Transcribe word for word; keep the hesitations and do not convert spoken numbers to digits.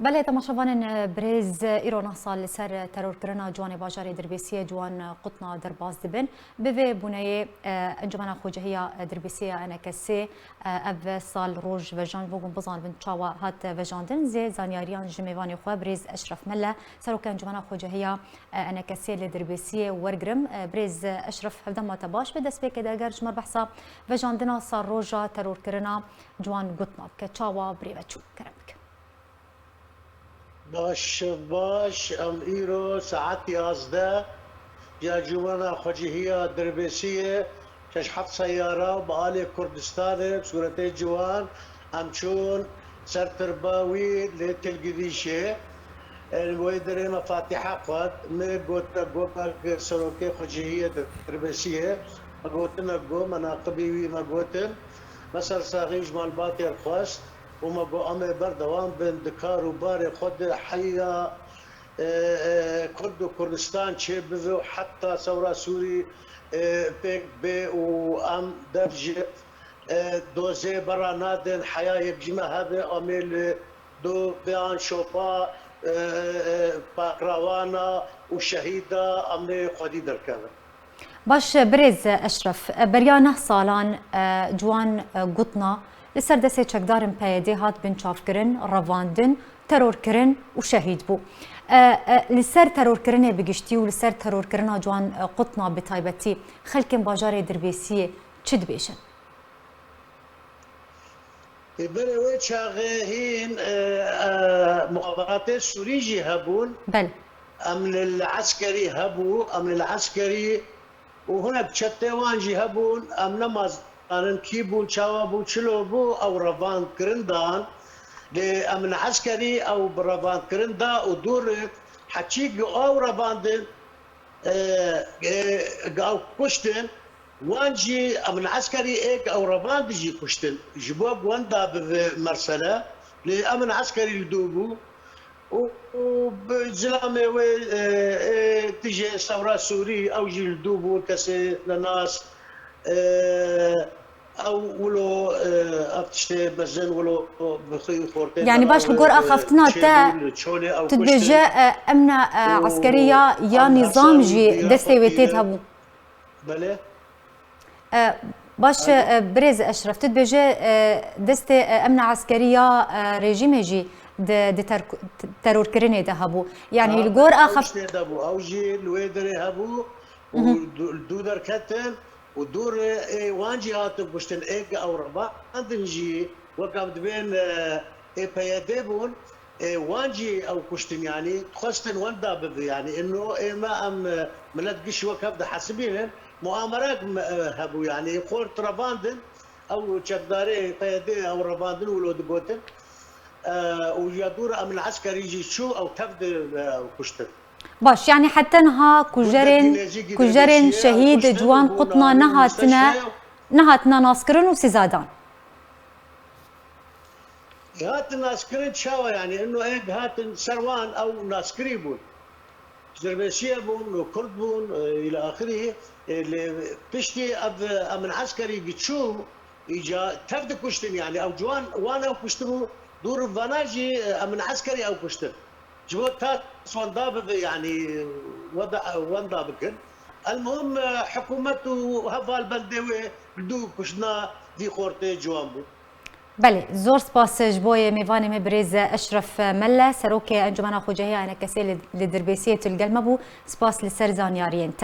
Belê, temaşevanên birêz, îro neh sal li ser terorkirina ciwanê bajarê Dirbêsiyê ciwan qutna derbas dibin. Bi vê bûneyê, e, Encûmena Xwecehiya Dirbêsiyê ya E N K S'ê, e, ev sal roj vejand bû, hûn bizanibin çawa hat vejandin. Zê zanyariyan ji mêvanê xwe birêz Eşref Melle, Serokê Encûmena Xwecehiya, e, E N K S'ê li Dirbêsiyê wergirim. E, birêz Eşref, hevdema te baş be. Destpêkê de eger ji me behsa vejandina sal roja terorkirina ciwan gotna bike, çawa birêve çû? Kerem bike. Baş, baş, em îro saet yazdeh ya Cumana Xwecihiya Dirbêsiyê şeş heft seyara bi alê Kurdistanê bi sûretê ciwan em çûn ser tirba wî lê Tilgidîşê. Li wê derê me Fatîha xwend, me gote gomek serokê Xwecihiyê Dirbêsiyê, me gotine go, menaqibî wî me gotin, me sersaxî ji malbatê re xwest û me got, em ê berdewam bin di kar û barê xwe de heya, e, e, Kurd û Kurdistan çêbibe û heta sewra Sûrî, e, pêk bê û em dev ji, e, dozê bera nadin, heya yek ji me hebe, em ê li do vê an şopa, e, e, pakrawana û şehîda em ê xwedî derkevin. Baş, birêz Eşref, beriya neh salan, e, ciwan, e, gotna li ser destê çekdarên P Y D'ê hat binçavkirin, revandin, terorkirin û şehîd bû. E, e, li ser terorkirinê bi giştî û li ser terorkirina ciwan, e, qutna bi taybetî xelkên bajarê Dirbêsiyê çi dibêjin? Ê, berê wê çaxê hîn, e, e, muxaberatê Sûrî jî hebûn. Bel. Emnil eskerî hebû, emnil eskerî û hinek çetê wan jî hebûn. Em nemazanin kî bûn, çawa bû, çilo bû, ew revand kirin dan. Lê emnil eskerî ew bi revand kirin da û dûr heçî gi ew revandin, e, e, ew kuştin, wan jî emnil eskerî ê ew revandin jî kuştin. Ji bo wenda bi vê mersele, lê emnil eskerî li dû bû û, û bi zilamê wê, e, ê tijê sewra Sûrî, ew jî li dû bû, kesê nenas, e, ew wilo, e, ev tiştê mezin wilo bi xwe xortê. Yanî baş, li gor axaftina te, tu dibêje, e, emna, e, eskerî ya, ya nîzam jî destê wê tê de hebû. Belê. E, baş, e, birêz Eşref, tu dibêje, e, destê, e, emna eskerî ya, e, rejîmê jî di, di ter-, terorkirinê de hebû. Yanî li gor axaf- tê de bû. Ew jî li wê derê hebû û du-, dû derketin û dû re ê wan jî hatin kuştin. Ê ew revandin jî wek em dibên, e, ê P Y D bûn. Ê, wan jî ew kuştin, yanî dixwestin wenda bibe, yanî ino ême em, e, milet giş wek hev dihesibînin, muamerek me, e, hebû, yanî xort revandin, ew çekdarê P Y D ew revandin wilo digotin, e, û ya dûr emnil eskerî jî çû, ew tev di, e, kuştin. Baş, yanî heta niha kujerên, kujerên şehîd ciwan qutna nehatine, nehatine naskirin û sizadan. Hatin naskirin çawa, yanî ino êk hatin ser wan ew naskirî bûn. Dirbêsiyê bûn, Kurd bûn, e, îla axirî, e, lê piştî ev, e, emnil eskerî giçû, îca tev dikuştin, yanî ew ciwan wan ew kuştibû, dûr vana jî, e, emnil eskerî ew kuştin. Ji bo tas wenda bibe, yanî weda-, wenda bikin. Elmuhim, e, hikûmet û hevalbendê wê li dû kuştina vî xortê ciwan bû. Belê, zor spas ji bo yê mêvanê me birêz Eşref Melle, Serokê Encûmena Xwecehiya E N K S'ê li, li Dirbêsiyê tu li gel me bû. Spas li ser zanyariyên te.